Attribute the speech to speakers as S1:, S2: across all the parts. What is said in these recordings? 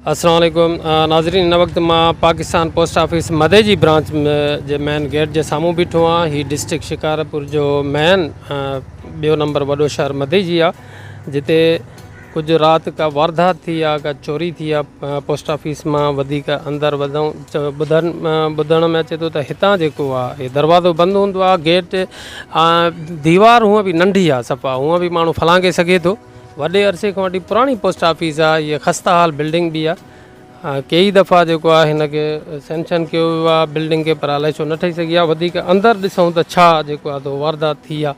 S1: السلام عليڪم ناظرين هن وقت مان Pakistan post office Madeji branch جي مين گيٽ جي سامهون بيٺو آهيان هي ڊسٽرڪٽ شڪارپور جو مين ٻيو نمبر وڏو شهر مديجي آهي جتي ڪجهه رات ڪا واردات ٿي آهي ڪا چوري ٿي آهي پوسٽ آفيس مان وڌيڪ اندر وڌون ٻڌن ٻڌڻ ۾ اچي ٿو ته هتان جيڪو آهي هي دروازو بند هوندو آهي گيٽ ديوار هونء به ننڍي آهي صفا هونء به ماڻهو ڦلانگي سگهي ٿو وڏي عرصي کان وٺي پراڻي پوسٽ آفيس آ هيء خسته حال بلڊنگ به آ ڪيئي دفعا جيڪو آ هن کي سينشن ڪيو ويو آ بلڊنگ کي پر الائي ڇو نه ٺهي سگهي آ وڌيڪ اندر ڏسون ته ڇا جيڪو آ تو واردات ٿي آ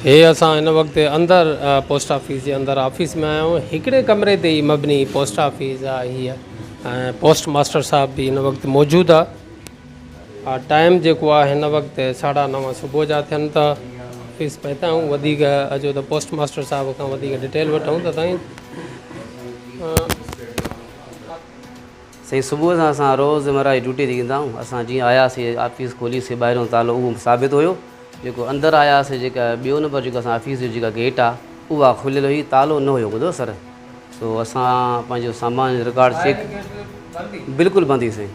S1: هي اسان هن وقت اندر پوسٽ آفيس جي اندر آفيس ۾ آيا آهيون هڪڙي ڪمري تي ئي مبني پوسٽ آفيس آ هيء ۽ پوسٽ ماسٽر صاحب به هن وقت موجود آ. ٽائيم جيڪو آهي هن وقت ساڍا نو صبح جا ٿين ٿا آفيس پهتا آهيون وڌيڪ اچو ته پوسٽ ماسٽر صاحب کان وڌيڪ ڊيٽيل وٺون ته سائين
S2: سائين صبح سان اسان روز مره جي ڊيوٽي تي ايندا آهيون اسان جيئن آياسي آفيس کولي سي ٻاهريون تالو اهو ثابت هيو جيڪو اندر آياسي جيڪا ٻيو نمبر جيڪو اسان آفيس جو جيڪا گيٽ آهي اها کليل هئي تالو نه هيو ٻڌو سر سو اسان پنهنجو سامان رڪارڊ چيڪ بلڪل بند هئي سائين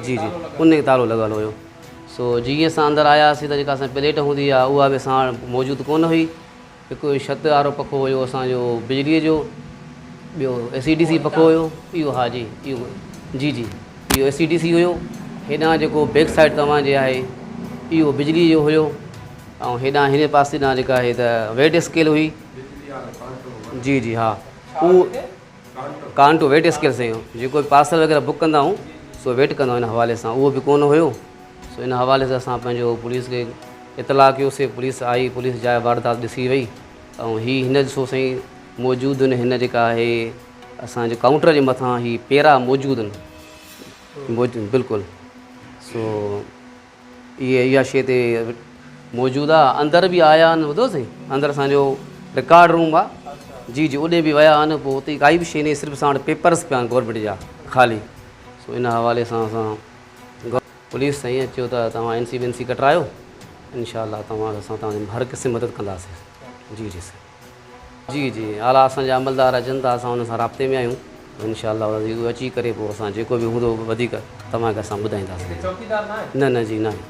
S2: جي جي ان کي تالو لڳل هيو سو جيئن اسان اندر آياسين ته جيڪا اسان پليٽ هوندي آهي اها به اسان وٽ موجود ڪونه هئي هڪ ڇت وارو پکو هيو اسانجو بجليء جو ٻيو اي سي ڊي سي پکو هيو اهو ها جي اهو جي جي اهو اي سي ڊي سي هيو هيڏانهن جيڪو بيڪ سائيڊ توهان جي آهي اهو بجلي جو هيو ۽ هيڏانهن هن پاسي ڏانهن جيڪا آهي ته ويٽ اسڪيل هئي جي جي ها اهو ڪانٽو ويٽ اسڪيل سائين جيڪو به پارسل وغيره بڪ ڪندا آهيون سو ويٽ ڪندا آهيون ان حوالي سان اهو به ڪونه هيو سو ان حوالي سان اسان پنهنجو پوليس کي اطلاع ڪيوسي پوليس آئي پوليس جاء واردات ڏسي وئي ۽ هي هن ڏسو سائين موجود آهن هن جيڪا آهي اسانجي ڪائونٽر جي مٿان هي پيرا موجود آهن موجود بلڪل سو اهي اها شيء تي موجود آ اندر به آيا آهن ٻڌو سائين اندر اسان جو رڪارڊ روم آ جي جي اوڏي به ويا آهن پوء اتي ڪائي به شيء نه صرف اسان وٽ پيپرس پيا آهن گورنمينٽ جا خالي سو ان حوالي سان اسان پوليس سائين چيو ته توهان اين سي بين سي ڪٽرايو انشاء الله توهان اسان توهان جي هر قسم مدد ڪنداسين جي جي سائين جي جي اعليٰ اسان جا عملدار اچن ٿا اسان انهن سان رابطي ۾ آهيون انشاء الله العزيز اهي اچي ڪري پوء اسان جيڪو به هوندو وڌيڪ توهان کي اسان ٻڌائينداسين
S1: هتي چوڪيدار ناهي؟
S2: نه نه جي ناهي.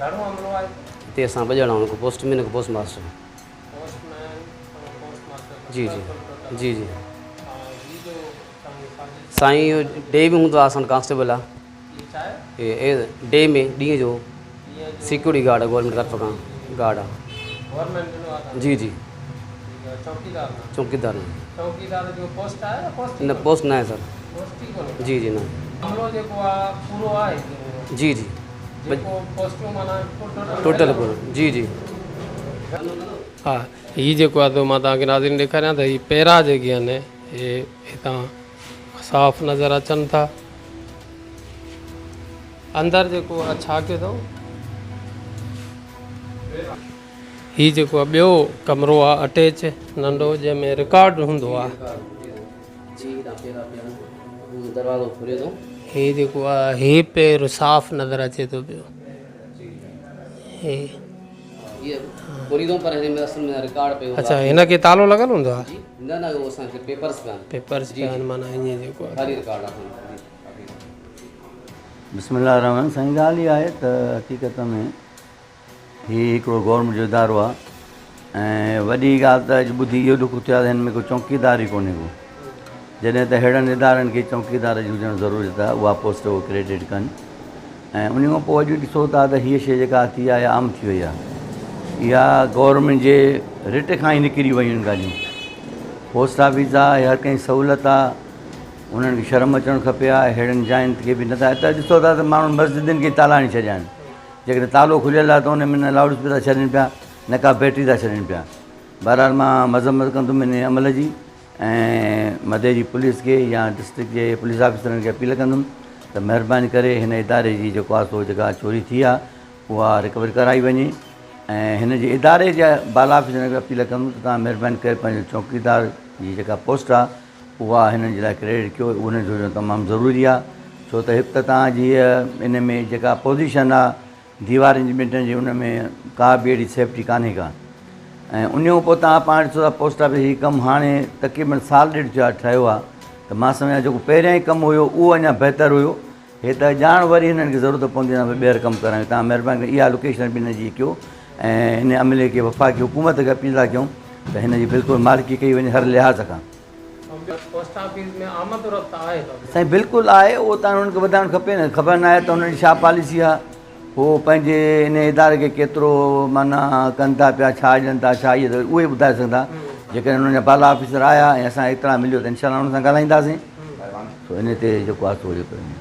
S1: گهڻو عملو آهي؟
S2: هتي اسان ٻه ڄڻا آهيون هڪ پوسٽ مين هڪ پوسٽ ماسٽر.
S1: پوسٽ مين ۽ پوسٽ ماسٽر
S2: جي جي جي جي
S1: ۽ هي جو سائين ساجد
S2: سائين اهو ڊي ۾ هوندو آهي اسان وٽ ڪانسٽيبل آهي.
S1: هي ڇا آهي؟
S2: هي ڊي ۾ ڏينهن جو سيڪيورٽي گارڊ آ گورنمينٽ طرف کان گارڊ آ.
S1: گورنمينٽ ڏنو آ تان
S2: جي جي.
S1: چوڪيدار نه.
S2: چوڪيدار نه.
S1: چوڪيدار جو پوسٽ آهي يا پوسٽ ئي
S2: نه پوسٽ نه آهي سر.
S1: پوسٽ ئي ڪونهي.
S2: جي جي نه.
S1: عملو جيڪو آ پورو آهي ڪي
S2: جي جي.
S1: جيڪو پوسٽون معنيٰ ٽوٽل
S2: ٽوٽل پورو جي جي.
S1: ها هي جيڪو آ سو مان توهان کي ناظرين ڏيکاريان ته هي پيرا جيڪي آهن هي هتان صاف نظر اچن ٿا. اندر جيڪو آ ڇا ڪيو اٿئون. هي جيڪو آ ٻيو ڪمرو آ اٽيچ ننڍو جنهن ۾ رڪارڊ هوندو آ. هي جيڪو آ هي پير صاف نظر اچي ٿو پيو. هي اڇا هن کي تالو لڳل هوندو آ. پيپرز پيا آهن معنيٰ ائين جيڪو آ.
S3: بسم الله الرحمن سائين ڳالهه اها آهي ته حقيقت ۾ هي هڪڙو گورنمينٽ جو ادارو آهي ۽ وڏي ڳالهه ته اڄ ٻڌي اهو ڏک ٿيو آهي ته هن ۾ ڪو چوڪيدار ئي ڪونهي ڪو جڏهن ته ههڙن ادارن کي چوڪيدار جي هجڻ ضرورت آهي اها پوسٽ اهو ڪريڊٽ ڪن ۽ ان کان پوء اڄ ڏسو ٿا ته هيء شيء جيڪا ٿي آهي عام ٿي وئي آهي اها گورنمينٽ جي رٽ کان ئي نڪري ويون آهن ڳالهيون پوسٽ آفيس آهي هر ڪنهن سهولت آهي انهن کي شرم اچڻ کپي ها اهڙين جاين کي به نه ته هتي ڏسو ٿا ته ماڻهن مسجدن کي تالا هڻي ڇڏيا آهن جيڪڏهن تالو کليل آهي ته ان ۾ نه لاؤڊ اسپيڪر ٿا ڇڏين پيا نه ڪا بيٽري ٿا ڇڏين پيا بهرحال مان مذمت ڪندم ان عمل جي ۽ مدي جي پوليس کي يا ڊسٽرڪٽ جي پوليس آفيسرن کي اپيل ڪندم ته مهرباني ڪري هن اداري جي جيڪو آهي سو جيڪا چوري ٿي آهي اها رڪور ڪرائي وڃي ۽ هن جي اداري جي بالا آفيسرن کي اپيل ڪندم ته توهان مهرباني ڪري پنهنجو چوڪيدار جي جيڪا پوسٽ آهي اها هنن جي لاء ڪريڊٽ ڪيو انهن جو هجڻ تمام ضروري آهي ڇو ته هڪ ته توهان جي ان ۾ جيڪا پوزيشن آهي ديوارن جي ٻنٽن جي ان ۾ ڪا به اهڙي سيفٽي ڪانهي ڪا ۽ ان کان پوء توهان پاڻ ڏسو ٿا پوسٽ آفيس هي ڪم هاڻي تقريبن سال ڏيڍ ٿيو آهي ٺهيو آهي ته مان سمجهان جيڪو پهريائين ڪم هيو اهو اڃا بهتر هيو هي ته ڄاڻ وري هنن کي ضرورت پوندي ته ٻيهر ڪم ڪرايون توهان مهرباني ڪري اها لوڪيشن به هن جي ڪيو ۽ هن عملي کي وفاقي حڪومت کي اپيل ٿا ڪيون ته هن جي بلڪل مالڪي ڪئي وڃي هر لحاظ کان.
S1: پوسٽ آفيس ۾ آمد و رفت آهي پبلڪ.
S3: سائين بلڪل آهي اهو ته انهن کي ٻڌائڻ کپي نه خبر ناهي ته انهن جي ڇا پاليسي آهي هو پنهنجي ان اداري کي ڪيترو معنيٰ ڪن ٿا پيا ڇا ڏين ٿا ڇا اهي ته اهي ٻڌائي سگهندا جيڪڏهن انهن جا بالا آفيسر آيا ۽ اسان کي اطلاع مليو ته انشاء الله انهن سان ڳالهائينداسين سو ان تي جيڪو آهي سو اهو ڪيو.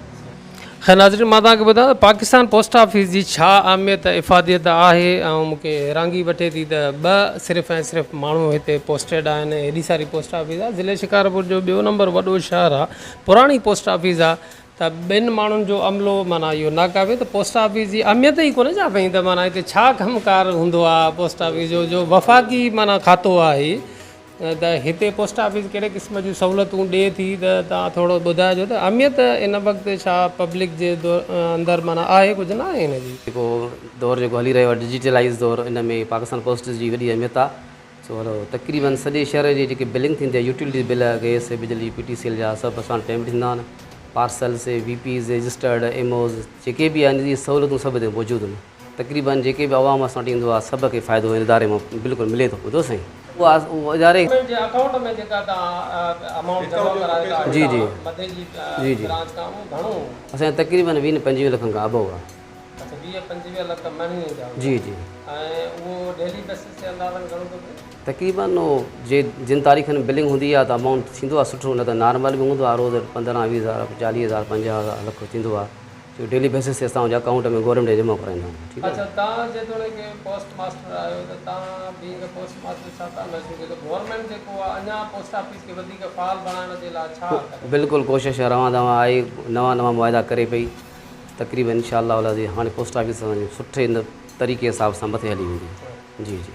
S1: خير ناظرين مان توهان کي ٻڌايان ته پاڪستان پوسٽ آفيس جي ڇا اهميت ۽ افاديت آهي ۽ مون کي حيرانگي وٺي ٿي ته ٻه صرف ۽ صرف ماڻهو هتي پوسٽيڊ آهن ۽ هيڏي ساري پوسٽ آفيس آهي ضلعي شڪارپور جو ٻيو نمبر وڏو شهر آهي پراڻي پوسٽ آفيس آهي ته ٻن ماڻهن جو عملو معنيٰ اهو ناڪافي ته پوسٽ آفيس جي اهميت ئي ڪونهي ڇا سائين ته معنيٰ هتي ڇا ڪم ڪار هوندو آهي پوسٽ آفيس جو جو وفاقي معنيٰ کاتو آهي ته هتي پوسٽ آفيس ڪهڙي قسم جون سهولتون ڏئي ٿي ته توهان ٿورو ٻڌائجو ته اهميت ان وقت ڇا پبلڪ جي اندر معنيٰ آهي ڪجهه نه آهي ان جي.
S2: جيڪو دور جيڪو هلي رهيو آهي ڊجيٽلائيز دور ان ۾ پاڪستان پوسٽ جي وڏي اهميت آهي سو هلو تقريبن سڄي شهر جي جيڪي بلنگ ٿيندي آهي يوٽيلٽي بل گئس بجلي پي ٽي سي ايل جا سڀ اسان وٽ پيمينٽ ٿيندا آهن parcels V Ps registered M Os جيڪي به آهن اهي سهولتون سڀ هتي موجود آهن. تقريبن جيڪي به عوام اسان وٽ ايندو آهي سڀ کي فائدو هن اداري مان بلڪل ملي ٿو ٻڌو سائين اهو اداري
S1: گورنمينٽ جي اڪائونٽ ۾ جيڪا توهان امائونٽ جمع ڪرايو ٿا
S2: جي جي
S1: مدي جي
S2: جي جي
S1: برانچ کان اهو گهڻو هو؟
S2: اسان جو تقريبن ويهه پنجويهه لکن کان ابو آهي.
S1: اڇا 20 25 لک مهيني جا هوندا.
S2: جي جي.
S1: ۽ اهو ڊيلي بيسس تي اندازن گهڻو ٿو پئي؟
S2: تقريبن اهو جي جن تاريخن ۾ بلنگ هوندي آهي ته امائونٽ ٿيندو آهي سٺو نه ته نارمل به هوندو آهي روز 15 20 هزار 40 هزار 50 هزار لک ٿيندو آهي. جو ڊيلي بيسس تي اسان ان جا اڪائونٽ ۾ گورنمينٽ کي جمع ڪرائيندا آهيون ٺيڪ آهي.
S1: اڇا توهان جيتوڻيڪ پوسٽ ماسٽر آهيو ته توهان بينگ اي پوسٽ ماسٽر ڇا ٿا محسوس ڪيو ته گورنمينٽ جيڪو آهي اڃا پوسٽ آفيس کي وڌيڪ فعال بڻائڻ جي لاء ڇا ڪري؟
S2: بلڪل ڪوشش روان دوان آهي نوان نوان معاهدا ڪري پئي تقريبن انشاء الله العزيز هاڻي پوسٽ آفيس اسان جي سٺي طريقي حساب سان مٿي هلي ويندي جي جي.